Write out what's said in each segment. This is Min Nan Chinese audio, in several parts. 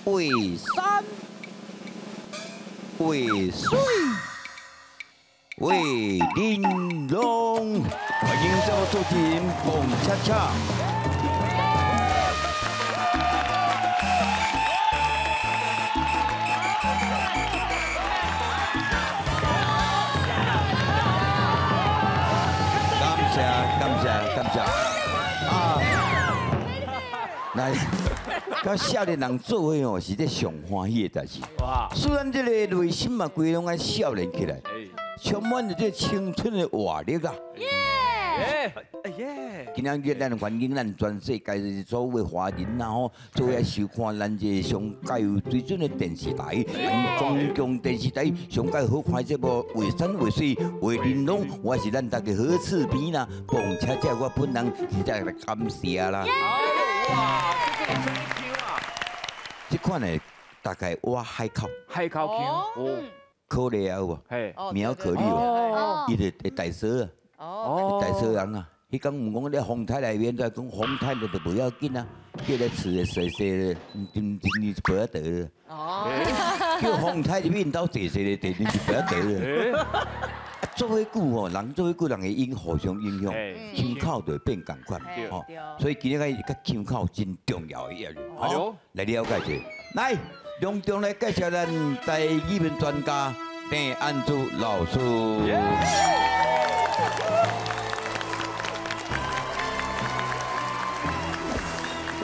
画山，画水，画玲珑。欢迎节目主持人彭恰恰。感謝感謝感謝啊！來，佮少年人做伙吼，是咧上歡喜的代誌。哇！雖然這個內心嘛，規攏愛少年起來，充滿著這青春的活力啦。耶！耶！今仔日咱歡迎咱全世界所有的華人啊吼，做伙收看咱這個上蓋有水準的電視台，咱公共電視台上蓋好看節目，畫山畫水畫玲瓏，我是咱大家好厝邊啦，彭恰恰我本人實在來感謝啦。哇！這款的大概挖海口，海口腔，哦，可麗啊有無？苗可麗有，伊就會大嫂啊。哦，大嫂人啊，彼工毋講咧風台內面，再講風台就無要緊啊，叫咧厝的細細的，真真伊一杯仔茶。哦，叫風台入面兜細細的茶，啉一杯仔茶。做伙久吼，人做伙久，人會影互相影響，腔口就會變仝款，吼。所以今日個較腔口真重要的一日，好，來了解者，來，隆重來介紹咱台語文專家鄭安珠老師。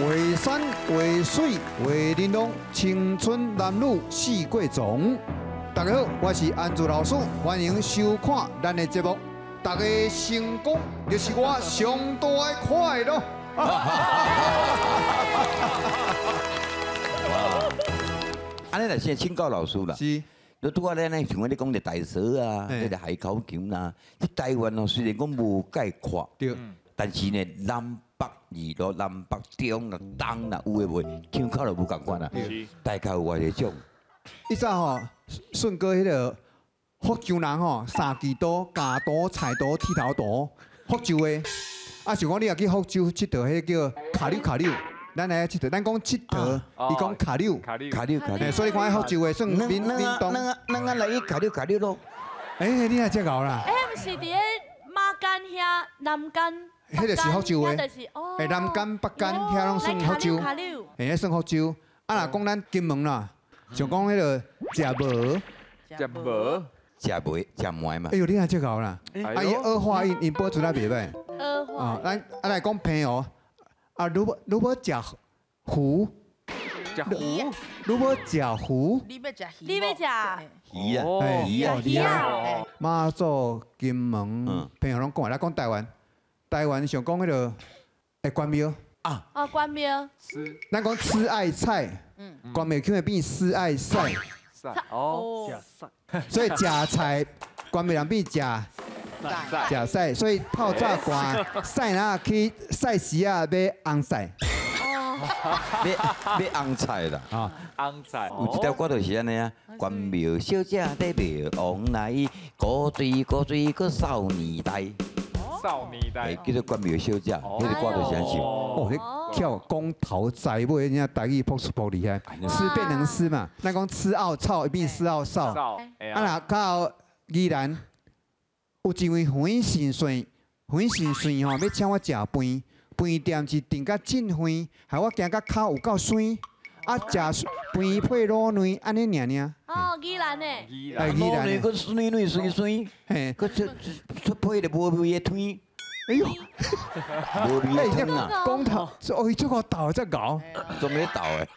畫山畫水畫玲瓏，青春男女四季壯。大家好，我是安珠老師，歡迎收看咱的節目。大家成功就是我上大的快樂。哇！按呢來先請教老師啦。是。你拄仔咧，像你講的大嫂啊，彼个海口腔啦，這台灣哦，雖然講無概括，對，但是呢，南北二路、南北中啦、東啦，有的無，腔口就無仝款啦。大概有偌濟種？以前吼，順哥彼个福州人吼，三支刀、鉸刀、菜刀、剃头刀，福州的。啊，像講你若去福州𨑨迌，彼个叫卡溜卡溜。咱來𨑨迌，咱講𨑨迌，伊講卡溜。卡溜卡溜。所以看福州的算闽闽東。咱啊來去卡溜卡溜咯。欸，你也遮𠢕啦？欸，毋是佇咧馬干遐南竿。彼个是福州的。欸，南竿北竿遐攏算福州。欸，彼算福州。啊，若講咱金門啦，像講彼个食無。食無。食袂食糜嘛。哎呦，你也遮𠢕啦！啊，伊兒化音，𪜶保存啊袂歹。兒化。啊，咱啊來講平湖。啊，如果如果食糊，食糊，如果食糊，你欲食鱼？你欲食魚啊？魚啊！魚啊！媽祖、金門、平湖攏講，來講台灣，台灣想講彼个欸關廟啊，哦關廟，咱講吃愛菜，關廟腔會變吃愛菜，哦，所以食菜關廟人變食。食屎，所以透早寒，屎哪去菜市仔買紅菜？買買紅菜啦，啊，紅菜。有一條歌就是按呢啊，關廟小姐在廟王來，古錐古錐閣少年代。少年代。叫做關廟小姐，彼个歌就是按呢唱。哦，彼跳講頭栽尾，人家台語朴素朴厲害，吃變成思嘛，咱講吃奧草變吃奧草。啊，若到宜蘭。有一位黃先生，黃先生吼，欲請我食飯，飯店是訂甲真遠，害我行甲跤有夠酸，啊，食飯配滷卵，按呢爾爾。哦，宜蘭的。宜蘭的。滷卵閣酸软酸酸，嘿，閣出出配著無味的湯。哎呦，無味的湯啊！講頭，哦，伊這個鬥遮𠢕，總咧鬥的。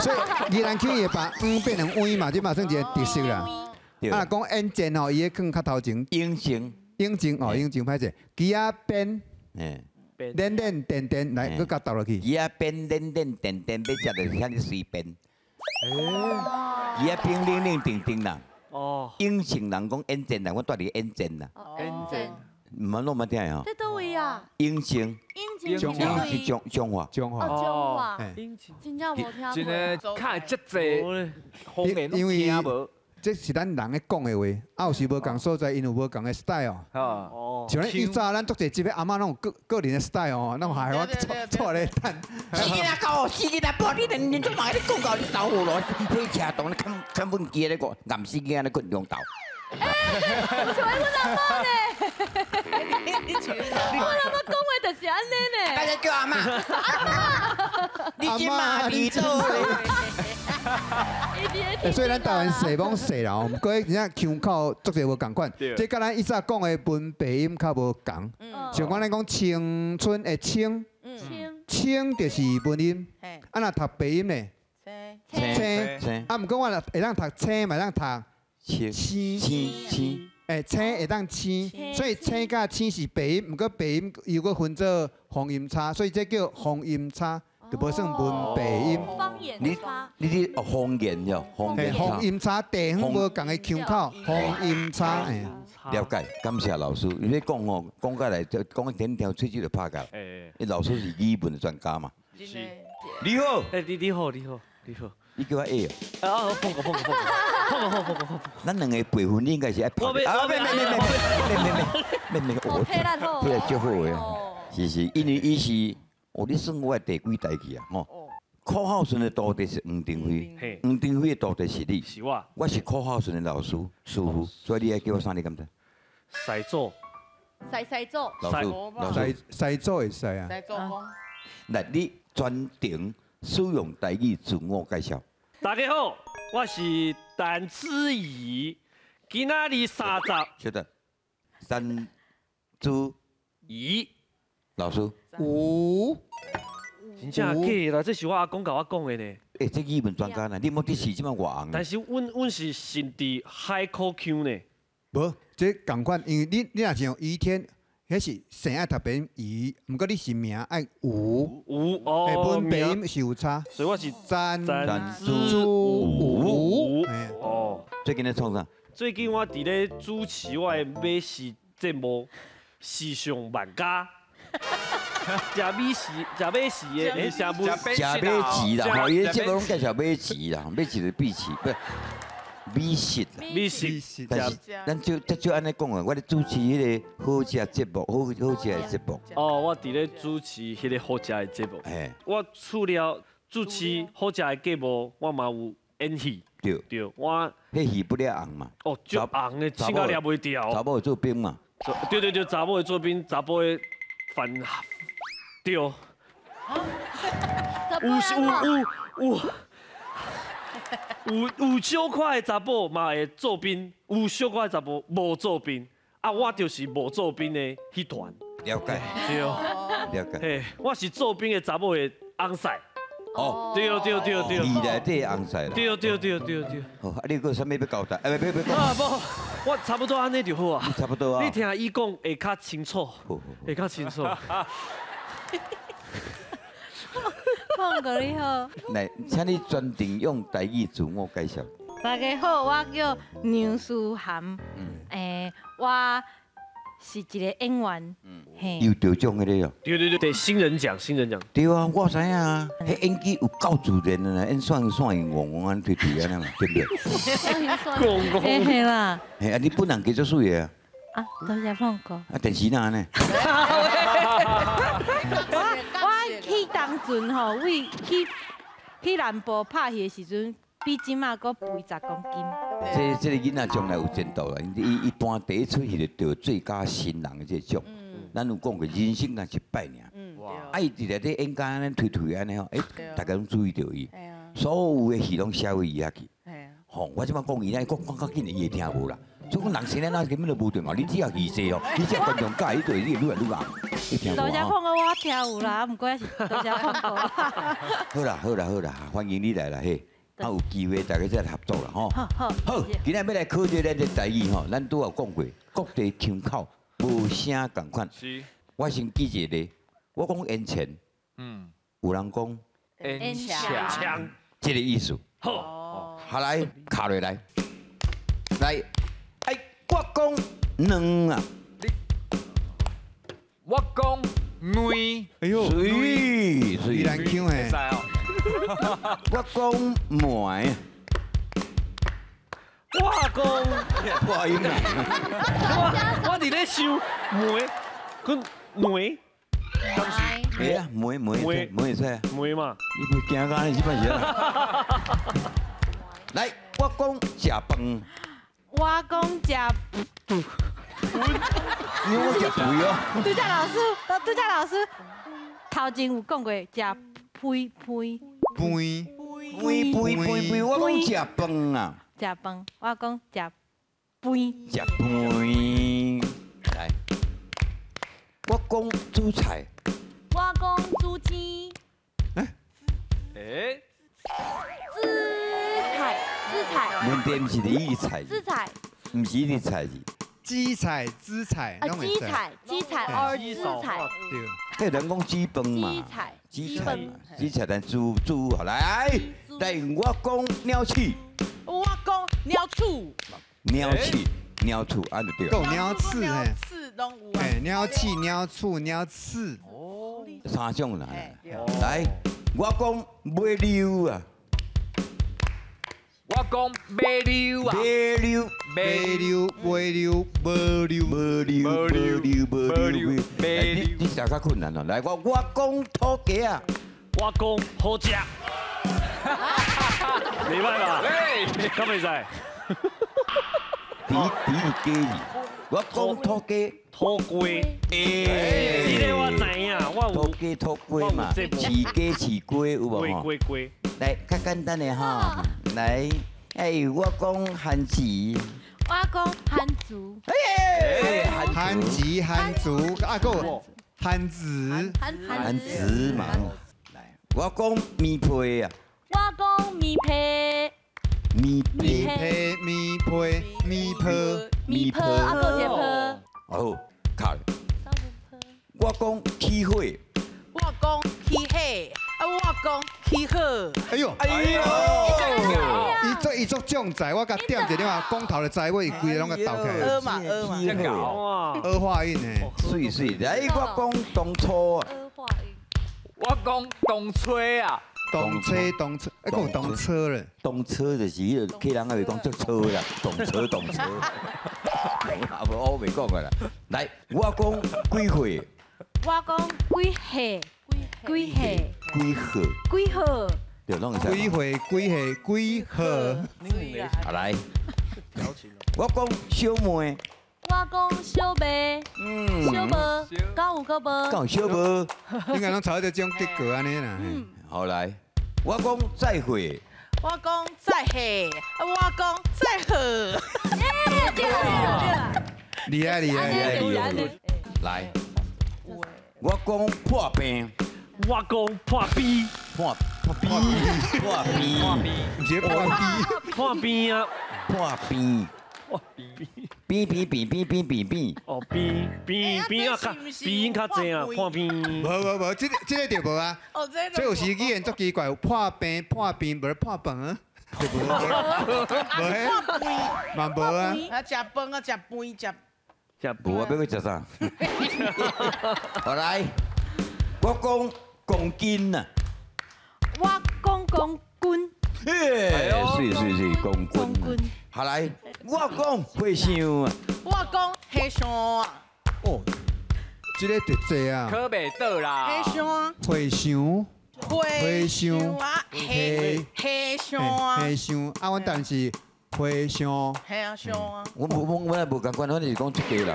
所以宜蘭腔會把嗯變成威嘛，這嘛算一個特色啦。啊，講眼鏡吼，伊會囥較頭前。隱形，隱形哦，隱形歹勢。枝仔邊，軟軟電電，來，閣共鬥落去。枝仔邊軟軟電電，欲食就是遐爾隨便。枝仔冰冷冷靜靜啦。哦。隱形人講眼鏡啦，我蹛佇眼鏡啦。眼鏡。毋捌攏捌聽的吼。這佗位啊？隱形。隱形是彰彰化。彰化。哦，彰化。真正無聽過。真的，較會遮濟方言攏聽無。這是咱人咧講的話，啊有時無仝所在，𪜶有無仝的 style。哦。哦。像咱以早咱足濟這個阿嬤攏有個個人的 style 哦，攏害我坐咧等。死囡仔狗，死囡仔婆，你連連做嘛？你講到你走火咯，火車當你看看本機咧個，岩死囡仔咧困中頭。欸，像阮阿嬤呢？阮阿嬤講話就是按呢呢。大家叫阿嬤。阿嬤，你這馬伫倒咧？所以咱台灣踅罔踅啦，毋過真正腔口足濟無仝款，這佮咱以早講的文白音較無仝。像講咱講青春的青，青就是文音，啊若讀白音呢？青，啊毋過我若會當讀青，嘛會當讀青青青，欸，青會當青，所以青佮青是白音，毋過白音又閣分做方音差，所以這叫方音差。就無算文白音。方言差。你你哦方言哟，方言方音差，地方無仝的腔口，方音差。了解，感謝老師。伊咧講哦，講起來就講一點點，喙舌就拍架。你老師是語文的專家嘛？是。你好。欸，你好，你好，你好。你叫我 A 哦。啊，碰過碰過碰過，碰過碰過碰過。咱兩個輩分應該是愛拍。啊，免免免免免免免免，我體力足好的。是是，因為伊是。哦，你算我的第幾代去啊？吼，柯孝順的徒弟是黃登輝，黃登輝的徒弟是你，是我，我是柯孝順的老師師傅，所以你愛叫我啥？你敢知？師祖，師祖，老師，老師，師祖會使啊？師祖公。來，你全程使用台語自我介紹。大家好，我是陳子怡，今仔日30。晓得，陳子怡老師。有，真正假啦？這是我阿公共我講的呢。欸，這語文專家呢？你莫得是這麼外紅。但是阮是信佇海口腔呢。無，這仝款，因為你若像于天，彼是姓愛讀變余，毋過你是名愛吳。吳哦。文白音是有差。所以我是詹子吳。哦。最近咧創啥？最近我佇咧主持我的美食節目《時尚萬家》。食美食，食美食的，欸，食美食啦，吼，伊這節目攏介紹美食啦，美食就美食，不是美食啦。美食，但是咱就這就按呢講啊，我咧主持彼個好食節目，好好食的節目。哦，我佇咧主持彼個好食的節目。嘿，我除了主持好食的節目，我嘛有演戲。對。對，我。彼戲不了紅嘛？哦，足紅的，穿甲掠袂牢。查某會做兵嘛？對對對，查某會做兵，查甫會犯。對，有有小可的查某嘛會做兵，有小可的查某無做兵，啊，我就是無做兵的彼團。了解。對。了解。嘿，我是做兵的查某的翁婿。哦。對對對對。戲內底翁婿啦。對對對對對。好，啊，你閣有啥物欲交代？哎，別別別。啊，無，我差不多按呢就好啊。差不多啊。你聽伊講會較清楚，會較清楚。鳳哥你好，來，請你全程用台語自我介紹。大家好，我叫梁思涵，我是一個演員，又得獎彼个哦。對對對，新人獎，新人獎。對啊，我知影啊，彼演技有夠自然的啦，演算算用戆戆按呢推推按呢嘛，對不對？戆戆。嘿啦。嘿，啊，你本人幾多歲啊？啊，多謝鳳哥。啊，電視哪按呢？我去當陣吼，為去南部拍戲的時陣，比這馬閣肥10公斤。這個囡仔將來有前途啦，伊一般第一出戲就得最佳新人的這個獎。咱有講過，人生若一擺爾。啊，伊佇內底演甲按呢推推按呢吼，欸，大家攏注意著伊。所有的戲攏寫為伊遐去。吼，我這擺講伊，咱講講較緊的，伊會聽無啦。所以講人生咱根本就無重要，你只要戲說哦，你只要觀眾佮意，你就會愈來愈紅。你聽無多謝鳳哥，我聽有啦，毋過是多謝鳳哥。好啦好啦好啦，歡迎你來啦嘿！啊有機會大家再來合作啦吼。好，好，今仔欲來考這咱這台語吼，咱拄仔有講過，各地腔口無啥仝款。是。我先舉一個例，我講煙錢，有人講煙槍，這個意思。好，好來，卡落來，來。哎，我講卵啊，我講卵，哎呦，水水宜蘭腔的，我講糜，我我讲破音啦。我伫咧想梅，佮梅，哎呀，梅梅梅会使啊，梅嘛。你不惊到你这摆是啊？来，我讲食饭。我讲食，因为我食肥哦。拄才老师，拄才老师头前有讲过食肥肥。肥肥肥肥肥，我讲食饭啊。食饭，我讲食饭。食饭，来，我讲煮菜。我讲煮鸡。哎，紫菜，紫菜。问题毋是你菜，紫菜，毋是你菜字。紫菜，紫菜，啊，紫菜，紫菜，哦，紫菜。对。这人讲煮饭嘛。紫菜，紫菜，紫菜，咱煮煮好来，来，我讲鸟鼠。我讲鸟鼠。鸟鼠，鸟鼠，按就对。够鸟鼠嘿。鼠拢有啊。嘿，鸟鼠、鸟鼠、鸟鼠。哦。三种啦。来，我讲马溜啊。我讲马溜啊。马溜，马溜，马溜，马溜，马溜，马溜，马溜，马溜。你食较困难哦。来，我讲土鸡啊。我讲好食。袂歹吧？敢袂使？猪猪是鸡字，我讲土鸡。土鸡。欸，这个我知影，我有。土鸡土鸡嘛，饲鸡饲鸡有无吼？鸡鸡。来，较简单的哈，来，哎，我讲番薯。我讲番薯。哎，番薯番薯，啊个番薯。番薯嘛。来，我讲面皮啊。我讲面皮。面皮。面皮面皮面皮，啊，阁一个泡。好，卡。我讲起火。我讲起火，啊，我讲起火。哎呦，哎呦，伊做将才，我共点一点啊，讲头的才，我伊规个拢共斗起来。学嘛学嘛，哇，学化音呢？水水，来，我讲当初啊。我讲当吹啊。动车动车，哎，讲动车咧。动车就是彼个客人还袂讲足车啦，动车动车。啊无，我袂讲个啦。来，我讲几岁？我讲几岁？几岁？几岁？几岁？对，拢会使。几岁？几岁？几岁？啊来，我讲小妹。我讲小妹，小无，敢有阁无？敢有小无？应该拢抄这种结果按呢啦。好来，我讲再会。我讲再会，我讲再好。对啦厉害厉害厉害厉害！来，我讲破病。我讲破病。破破病。破病。破病。毋是破病。破病啊！破病。变变变变变变变。哦，变变变啊，较变音较济啊，破病。无无无，这个就无啊。哦，这这有时语言足奇怪，破病破病，无破饭啊，就无。无嘿，嘛无啊。啊，食饭啊，食饭食。食无啊，欲去食啥？好来，我讲公斤啊。我讲公斤。嘿，是是是，公斤。好来，我讲和尚啊。我讲和尚啊。哦，这个特济啊。可袂倒啦。和尚啊。和尚。和尚啊，和尚啊。和尚啊，阮当是和尚。嘿啊，尚啊。我我也无共款，反正是讲这家人。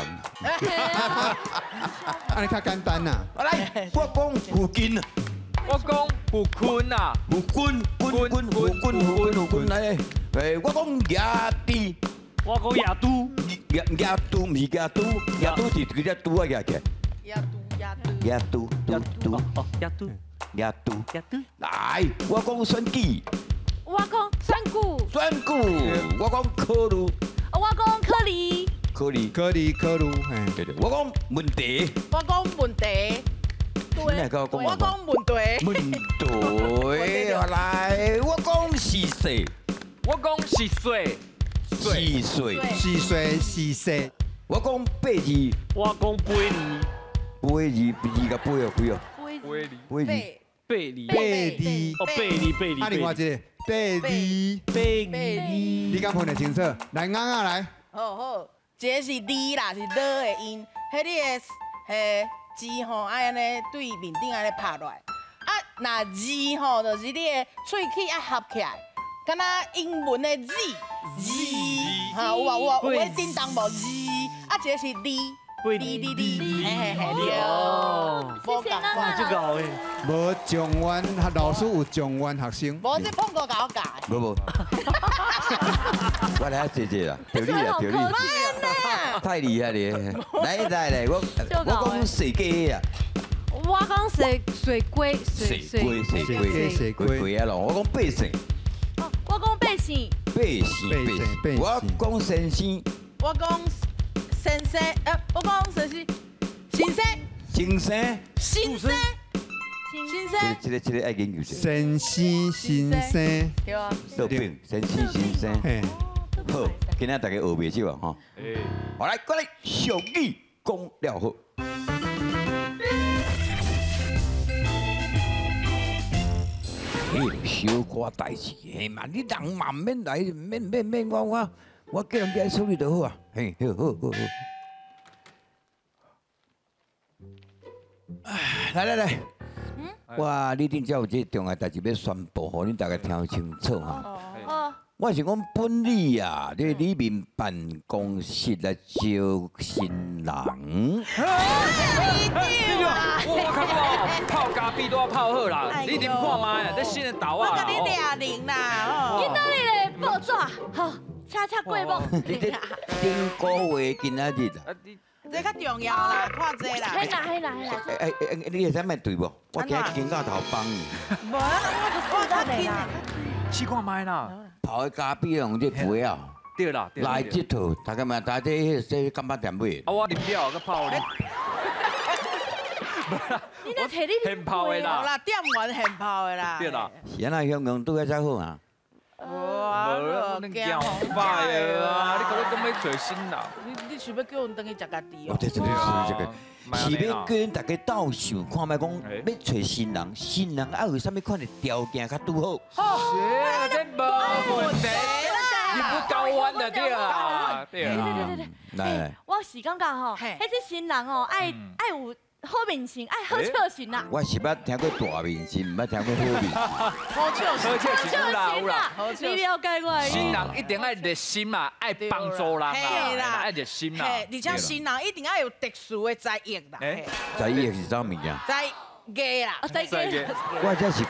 按呢较简单啦。来，我讲附近啊。我讲傅坤啊。傅坤，坤坤傅坤傅坤傅坤来。哎，我讲牙猪，我讲牙猪，牙牙猪毋是牙猪，牙猪是规只猪仔举起来。牙猪牙猪。牙猪猪猪哦，牙猪牙猪牙猪。来，我讲选举。我讲选举。选举，我讲考虑。我讲考虑。考虑考虑考虑，对对，我讲问题。我讲问题。对，我讲问题。问题，来，我讲是势。我讲是岁，是岁，是岁是岁。我讲八字，我讲八字，八字字甲八哦，几哦？八字，八字，八字，八字，哦，八字，八字。啊，另外一个八二，八二，你敢分得清楚？来，啱啱来。好好，一个是字啦，是 ㄌ 的音，彼你的彼字吼爱按呢对面顶按呢拍落来。啊，若字吼，就是你的喙齿爱合起来，敢若英文的 Z Z，哈有啊有啊，有咧叮当无 Z，啊一个是 D D D D，嘿嘿嘿，对，无仝哇，这个好诶。无状元，老师有状元学生。无这碰过共我教。无无，我来谢谢啦，对你啦，对你。太厉害了！来来来，我讲水鸡啊。我讲水水龟，水龟水龟水龟龟啊咯！我讲百姓。哦，我讲百姓。百姓百姓。我讲先生。我讲先生，我讲先生，先生。先生。先生。先生。这个爱研究者。先生先生。对啊。豆饼先生先生。好，今仔大家学袂少啊吼。好来，过来，俗语讲了好。小可代志，嘿嘛，你人嘛毋免来，免免免，我叫人来处理就好啊。嘿，好好好好。来来来，哇，你顶才有这重要代志欲宣布，予恁大家听清楚哈。我是讲本里啊，这里面办公室来招新人。我看过，泡咖啡都要泡好啦，你啉看觅啊，这新的豆啊。我给你俩零啦。今仔日的报纸，好，车车过目。你这顶个月今仔日啊。这较重要啦，看这啦。嘿啦嘿啦嘿啦。哎哎，你会使莫对无？我今日肩胛头崩。无，我较轻。试看觅啦。泡的咖啡用这杯啊，对啦，来这套，大家嘛，大家这这感觉店买。啊，我啉了，阁泡咧。你那摕你现泡的啦，啦，店员现泡的啦。对啦。是按怎香港拄遐才好啊？哇，你惊坏啊！你讲你讲欲揣新人，你是欲叫阮转去食家己哦？对对对，是这个，是欲叫恁大家斗想看觅讲，欲揣新人，新人爱有啥物款的条件较拄好？好，这无问题啦，你不高弯的对啦，对对对对对。来，我是感觉吼，彼这新人哦，爱有好面相，爱好笑型啦。我是捌听过大面相，毋捌听过好面相。好笑型，好笑型有啦有啦。你了解我的意思。新人一定爱热心啊，爱帮助人啦，爱热心啦。而且新人一定爱有特殊的才艺啦。才艺是啥物件？才艺啦，才艺。我这是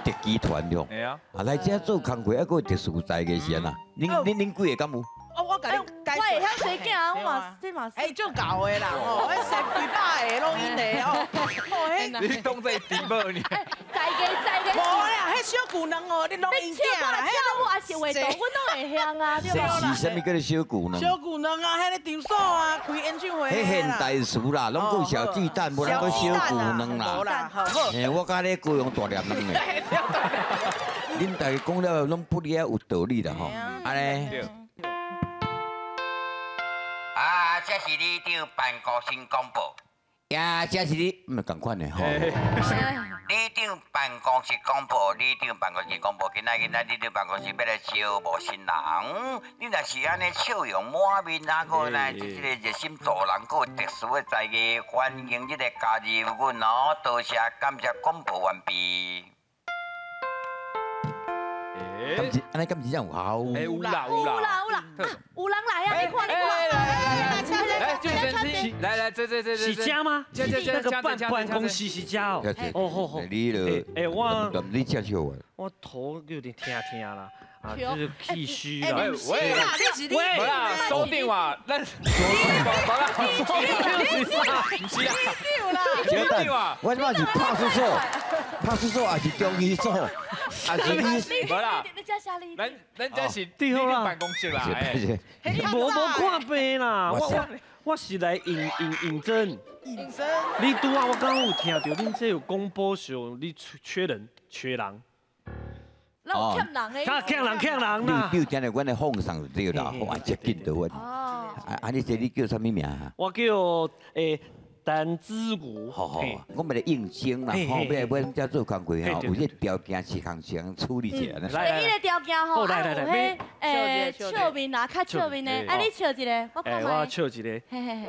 特技团的。啊，来这做工课，还阁有特殊才艺是按怎？恁几个敢有？哦，我共你我会晓生囝啊，我嘛这嘛。哎，足𠢕的啦吼，彼生几百个拢𪜶的吼。哦，你当做猪宝呢？才艺才艺。无啦，彼小姑娘哦，你拢𪜶囝啦。跳舞还是画图，阮拢会晓啊，对无？是啥物叫做小姑娘？小姑娘啊，彼个场所啊，开演唱会。彼现代词啦，拢讲小巨蛋，无人讲小姑娘啦。无啦，好好。嘿，我佮你高雄大粒卵的。恁大家讲了拢不离有道理啦吼，按呢。啊，这是里长办公室广播。呀，这是你，毋仝款的吼。里长办公室广播，里长办公室广播，今仔日咱里长办公室欲来招募新人。你若是按呢笑容满面啊，阁呢这个热心助人，阁有特殊的才艺，欢迎你来加入阮哦。多谢，感谢广播完毕。按呢敢真正有效？欸，有啦有啦有啦有啦，有人来啊！你看你看，来，来来，这这这是这吗？那个办公室是这哦。哦好好。你了，哎我，你吃笑话。我头有点疼疼啦，啊就是气虚啦。喂，喂，无啦，锁定啊，咱锁定，无啦，锁定是啥？不是啦，小等，我这摆是派出所，派出所还是中医所，还是你？无啦，咱这是对好啦，办公室啦，无看病啦，我是来应征。应征。你拄仔我刚刚有听到，恁这有广播上你缺人，缺人。那有欠人的。他欠人欠人啦。你有听到阮的放送就对啦，哇，这紧到阮。啊，你这你叫啥物名？我叫单子语。好好，我们来应征啦，吼，要来阮遮做工课吼，有这条件是通先处理一下。来，伊个条件吼，啊有彼笑面啦，较笑面的，啊你笑一个，我看觅。我笑一个。嘿嘿嘿。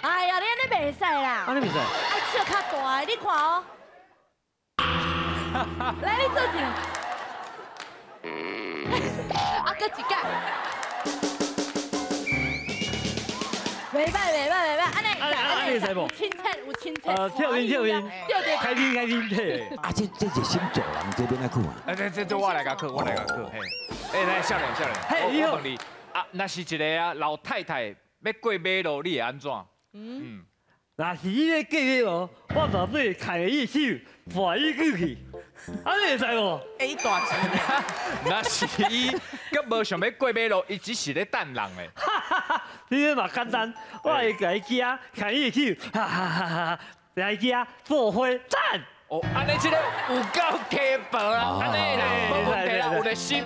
哎呀，你按呢袂使啦。按呢袂使。爱笑较大的，你看哦。来，你做一个。啊，阁一届。袂歹，袂歹，袂歹，按呢按呢会使无？亲切，有亲切。跳面跳面，对对，开心开心对。啊，这是新做人这边来看。哎，这我来共考，我来共考。嘿，哎，来少年少年，嘿，你好。我问你，啊，若是一个啊老太太欲过马路，你会按怎？嗯，若是伊咧过马路，我绝对牵伊手，扶伊过去。按呢会使无？哎，伊大钱。若是伊，阁无想欲过马路，伊只是咧等人咧。你这嘛简单，我会共伊举，牵伊手，哈哈哈哈，来举做伙赞。哦，按呢这个有够刻薄啦，按呢啦，无问题啦，有热心，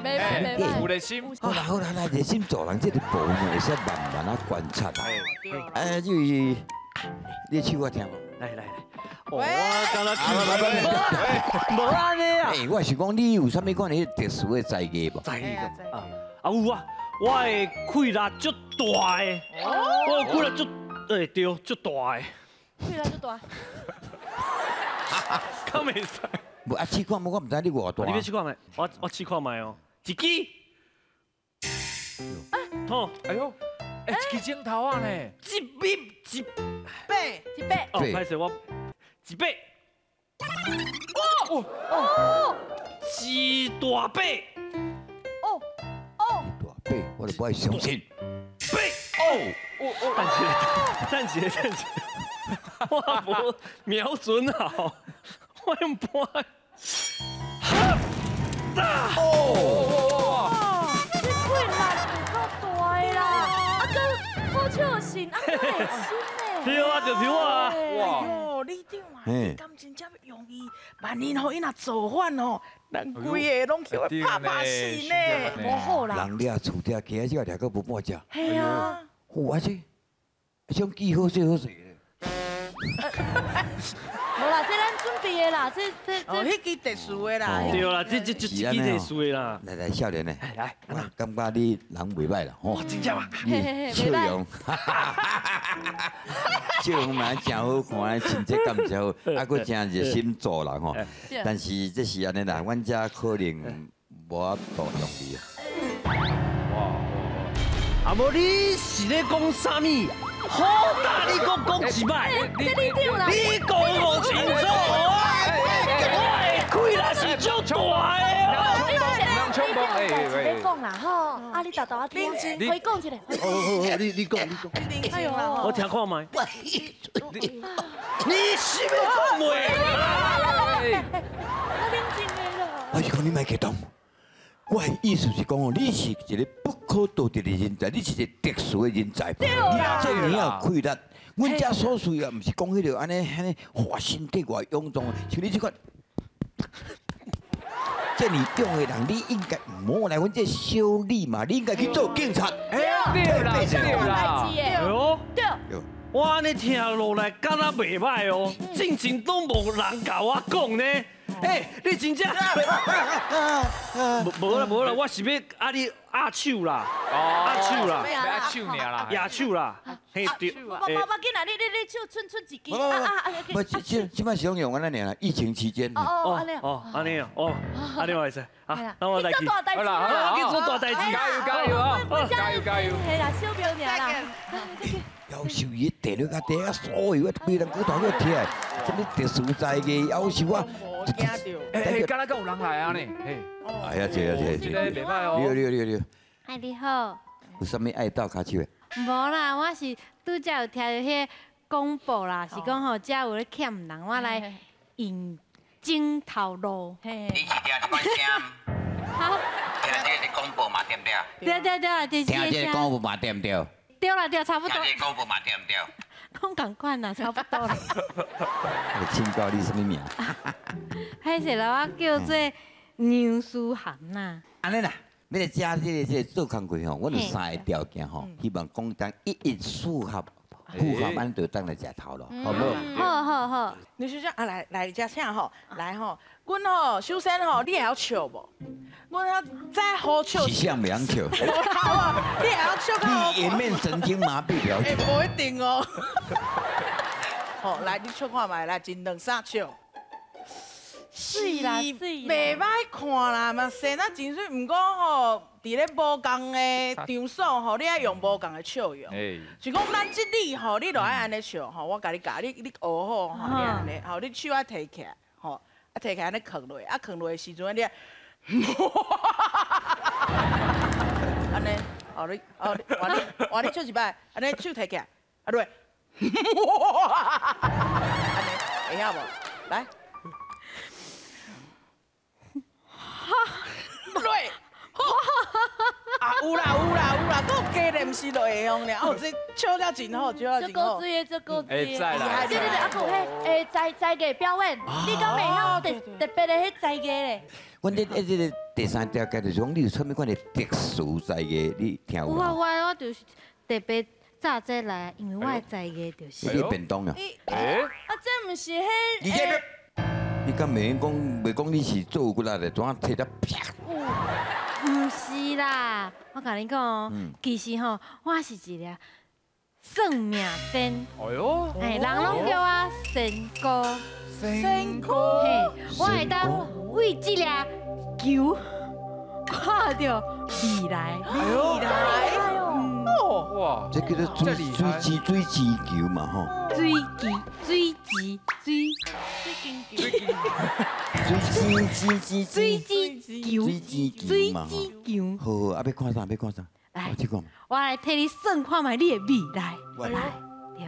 有热心。好啦好啦，来热心助人这个部分会使慢慢啊观察啊。哎，就是你手我听无？来来来，我敢若无按呢啊。哎，我是讲你有啥物款的特殊的才艺无？才艺啊啊有啊，我的气力足大的，我气力足，哎对，足大的。气力足大。敢袂使？无啊，试看觅，我毋知你偌大。你欲试看觅？我试看觅哦，一支。痛！哎呦，哎，一支镜头啊呢？一米一八，一八。哦，歹势我一八。哦哦，一大八。哦哦，一大八，我就不爱相信。八哦哦哦，等一下，等一下，等一下。我无瞄准好，我用搬。哦！这气力有够大的啦！啊，阁好笑性，啊，阁会心呢。对啊，就是我啊！哇！哟，里长啊，你敢真正容易？万一吼，伊若造反吼，咱规个拢叫伊拍拍死呢。无好啦。人掠厝埕，今仔这掠阁无半只。系啊。哇，这这种记好势好势。无啦，这咱准备的啦，这哦，彼支特殊的啦。对啦，这支特殊的啦。来来，少年的，来，我感觉你人袂歹啦，吼。真正吗？笑容，笑容嘛真好看，亲切感真好，啊，阁真热心助人吼。但是这是按呢啦，阮遮可能无法度用你啊。哇！啊无你是咧讲啥物？好大，你阁讲一摆，你你讲无清楚，我的气力是足大的。你别讲啦吼，啊你豆豆啊听，回讲一下。好好好，你讲你讲。哎呦，我听看觅。你是欲讲话？我冷静的啦。我是讲你莫激动。我的意思是讲哦，你是一个不可多得的人才，你是一个特殊的人才。你这尔有气力，阮遮所需要，毋是讲彼个按呢按呢化身体外臃肿，像你这款这尔勇的人，你应该毋好来阮这小李嘛，你应该去做警察。对啦对啦，对。我按呢听落来，敢若袂歹哦，进前拢无人共我讲呢。哎，你真正无啦无啦，我是欲啊你握手啦，握手啦，欲握手尔啦，握手啦，嘿对。无无无紧啦，你手伸出一支，啊啊啊！不，这摆是拢用按呢尔啦，疫情期间。哦哦，按呢哦，按呢哦，按呢会使。好，那我来去。做大代志好啦好啦，去做大代志，加油加油啊！加油加油！嘿啦，小苗尔啦。夭寿伊地了甲地啊，所有的规人骨头去起来，啥物特殊才艺，夭寿啊！哎，敢若阁有人来啊呢？嘿，哎呀，这这这，袂歹哦。对对对对。哎，你好。有啥物爱斗跤手的？无啦，我是拄才有听到彼个广播啦，是讲吼，遮有咧欠人，我来应征头路。你是听这款声？好。听这个是广播嘛，对毋对？对对对，就是听这个广播嘛，对毋对？对啦对，差不多。听这个广播嘛，对毋对？拢仝款啦，差不多啦。请教你啥物名？歹势啦，我叫做杨思涵啦。按呢啦，欲来遮这个做工课吼，阮有三个条件吼，希望讲当一一符合，符合咱就当来食头路，好无？好好好。刘小姐啊，来来，遮请吼，来吼，阮吼首先吼，你会晓笑无？阮要再好笑。是啥袂晓笑？你会晓笑到？你颜面神经麻痹了。欸，无一定哦。好，来，你笑看觅，来，一两三笑。水啦水，袂歹看啦，嘛生啊真媠，毋过吼，伫咧无仝的场所吼，你爱用无仝的笑容。就讲咱这里吼，你就爱按呢笑吼，我共你教，你学好吼，你按呢，吼，你手爱提起来，吼，啊提起来按呢囥落，啊囥落的时阵你，按呢，哦你，哦你，换你，换你笑一摆，按呢手提起来，啊落，按呢，会晓无？来。对，啊有啦有啦有啦，阁加练习就会用了。哦，这笑了真好，笑了真好。这够水的，这够水的。再来。对对对，啊，阁有彼才才艺表演，你敢袂晓特特别的彼才艺咧？阮这这个第三条街就是讲，你有啥物款的特殊才艺，你听有无？有啊，我就是特别早这来，因为我的才艺就是。你便当啊？啊，这毋是彼？你这个。你敢袂用讲，袂讲你是做骨力的，怎啊提得啪？毋是啦，我共你讲，其实吼，我是一个算命仙。哎呦！哎，人拢叫我仙姑。仙姑。嘿，我会当为这粒球看著未来。未来。哇！这叫做水水水水球嘛吼。水球水球水。水水水水球，水水球嘛。好好，啊，欲看啥？欲看啥？来，我来替你算看觅你的未来。来，对，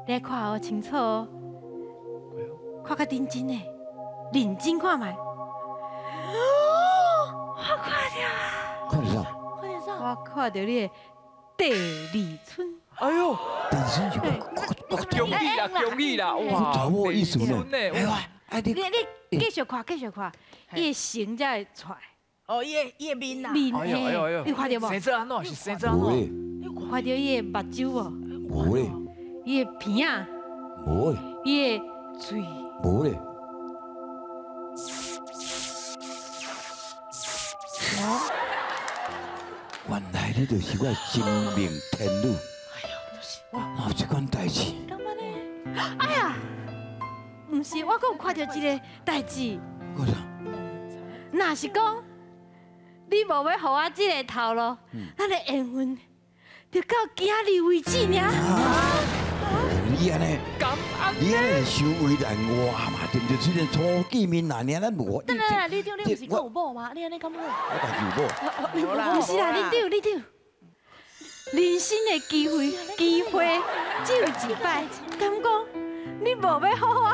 你来看好清楚哦，看较认真的，认真看觅。我看著啊！看著啥？看著啥？我看著你的第二春。哎呦，第二春是恭喜啦，恭喜啦！哇，查某意思呢？哎，你你继续看，继续看，伊的形才会出来。哦，伊的伊的面啊，面嘿，你看著无？生做按怎？是生做按怎？你看著伊的目睭无？无咧。伊的鼻仔？无咧。伊的喙？无咧。原来你就是我的真命天女。哎呦，就是我。哪有这款代志？干嘛呢？哎呀，毋是，我阁有看著一个代志。我啥？若是讲你无欲予我这个头路，咱的缘分就到今日为止尔。你按呢？你按呢是伤为难我嘛？对不对？虽然初见面那尔，咱无。等等等，李长，你毋是阁有某吗？你按呢敢好？我家己有某。毋是啦，李长，李长，人生的机会，机会只有一摆，敢讲你无欲予我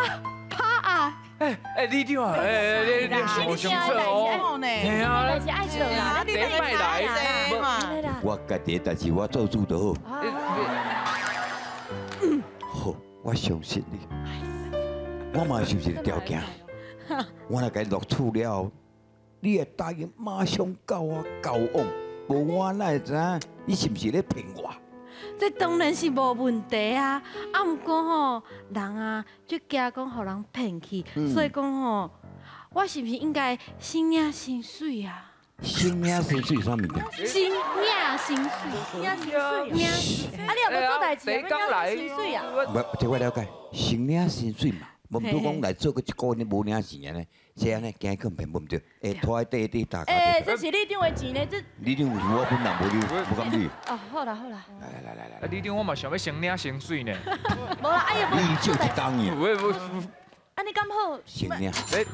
拍啊？哎哎，李长啊，哎你你想错哦，嘿啊，代志爱做啦，你别来嘛。我家己的代志我做主就好。好，我相信你。我嘛是有一个条件，我若共你录取了后，你会答应马上佮我交往，无我哪会知影你是毋是咧骗我？这当然是无问题啊！啊，毋过吼，人啊，足惊讲予人骗去，所以讲吼，我是毋是应该先领薪水啊？先领薪水啥物件？先领薪水，领薪水，领。啊，你也无做代志，领薪水啊？无，这我了解，先领薪水嘛。无毋讲来做个一个月无领钱按呢，这按呢惊去骗无毋对，会拖喺地底打。欸，这是李长的钱呢，这。李长有我本人无你，无敢你。哦，好啦好啦。来来来来来。李长我嘛想欲先领薪水呢。无啦，哎呀，你少一工尔。不不。按呢敢好？先领。欸。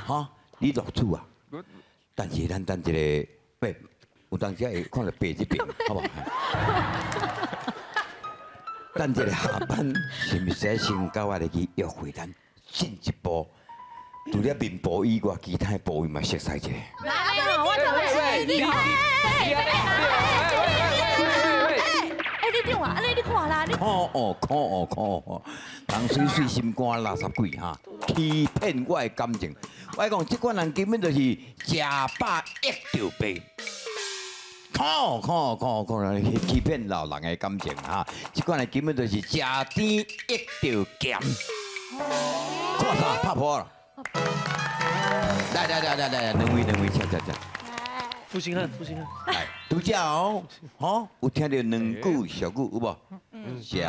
哈，你录取啊？但是咱等一个，喂，有当时会看著白这边，好无？等一下下班，是毋是先佮我入去约会？咱进一步，除了面部以外，其他的部位嘛熟悉一下。来，我喂，你，哎，你长啊，按呢你看啦，你。可恶可恶可恶！人水水心肝垃圾鬼哈，欺骗我的感情。我讲这款人根本就是食饱一着病。看看看看，欺骗老人的感情哈。这款呢根本就是食甜益著咸。看啥？拍破了。来来来来来，两位两位，请请请。负心汉，负心汉。来，拄才哦，吼，有听著两句俗语有无？食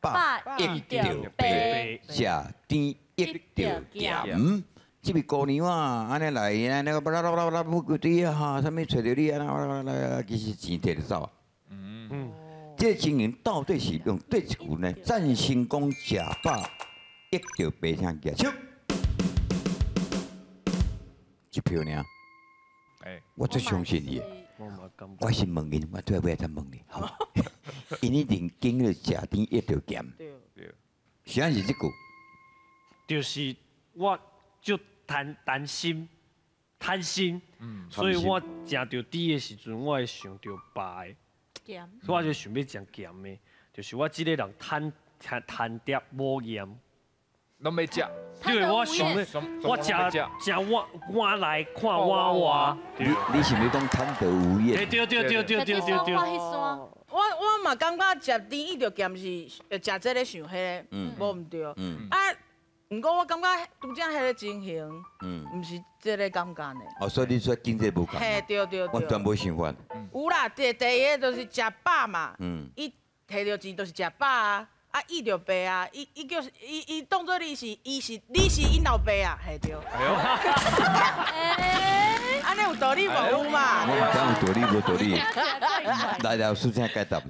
饱益著白，食甜益著咸。这位姑娘啊，按呢来，按呢巴拉巴拉巴拉不对啊哈，啥物揣著你啊，啦啦，其实钱摕著走啊。这个情形到底是用佗一句呢？赞成讲食饱益著白，请举手。一票尔。我最相信伊的。我先问𪜶，我最尾再问你，好。𪜶一定经历食甜益著咸。对。是按是这句？就是我就贪心，贪心，所以我食著甜的时阵，我会想著白的，所以我就想欲食咸的，就是我这个人贪贪贪碟无盐，拢欲食。对，我想欲，我食食碗碗内看碗外。你是欲讲贪得无厌？对对对对对对对。我嘛感觉食甜益著咸是食这个想彼个，无毋对。啊。毋过我感觉拄才彼个情形，毋是这个感觉呢。哦，所以你说经济无仝。嘿，对对对。完全无想法。有啦，第一个就是食饱嘛，伊摕著钱就是食饱啊，啊伊著爸啊，伊伊叫伊伊当做你是伊是你是𪜶老爸啊，嘿对。按呢有道理无？有嘛？我毋知有道理无道理。来来，老师请解答啦。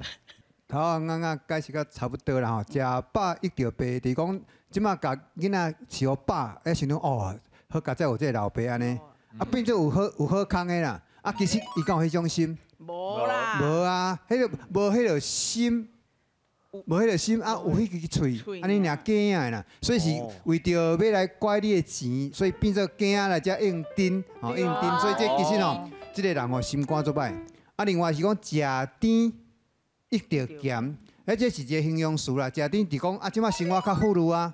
头仔刚刚解释甲差不多啦吼，食饱益著爸，就是讲。这马共囡仔饲予饱，会想讲哦，好佳哉有这个老爸按呢，啊变做有好有好康的啦，啊其实伊敢有彼种心？无啦。无啊，彼个无彼个心，无彼个心啊，有彼支喙，按呢尔假的啦，所以是为著欲来拐你的钱，所以变做假来才应征，吼应征，所以这其实吼，这个人吼心肝足歹。啊，另外是讲食甜益著咸。哎，这是一个形容词啦，食甜是讲啊，这马生活较富裕啊，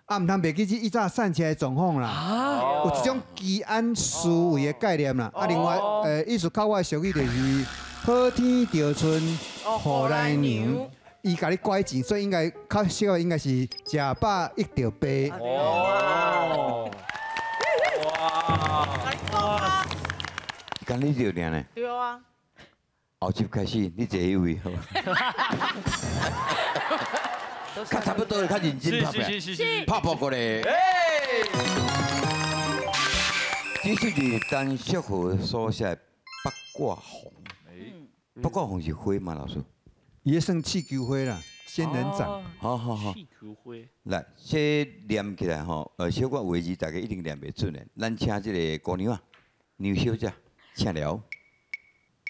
啊，毋通袂记这以早散车的状况啦，有一种居安思危的概念啦。啊，另外，意思较我的俗语就是好天著賰雨来娘，伊共你拐钱，所以应该较适合应该是食饱益著爸。哦，哇，敢你著尔呢？对啊。后集开始，你坐彼位好无？较差不多，较认真拍拼，拍破过来。这是陈淑和所写的八卦红。八卦红是花吗？老师？伊算气球花啦，仙人掌。好好好。气球花。来，这念起来吼，小可话字大家一定念袂准的。咱请这个姑娘啊，刘小姐，请聊。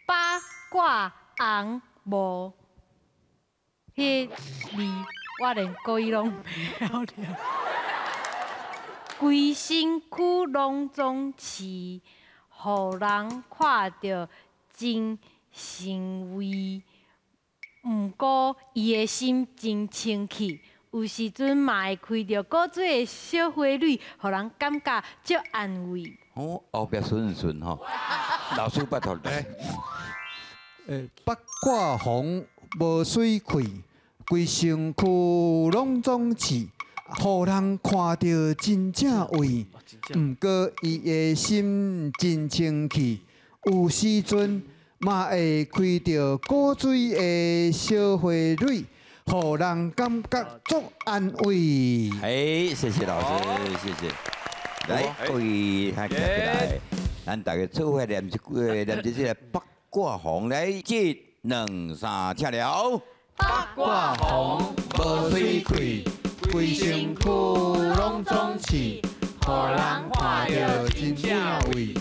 八卦红无，彼个字我连国语拢袂晓念。规身躯拢总饲，予人看著真生畏。毋过伊的心真清气，有时阵嘛会开著古水的小花蕊，予人感觉足安慰。哦，后壁顺顺吼，老师拜托来。八卦红无水气，规身躯拢总刺，予人看著真正畏。毋过伊的心真清气，有时阵嘛会开著古水的小花蕊，予人感觉足安慰。哎，谢谢老师，谢谢。来，各位来，咱大家做伙念一句，念这个八卦红来，一、两、三，请了。八卦红无水气，规身躯拢总刺，予人看著真正畏。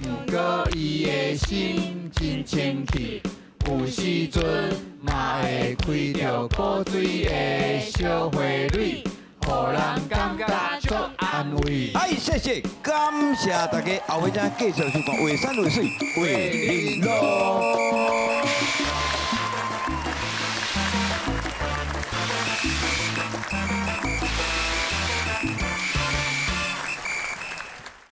毋过伊的心真清气，有时阵嘛会开著古水的小花蕊，予人感觉足安慰。哎，谢谢，感谢大家，后尾再继续收看《画山画水画玲珑》。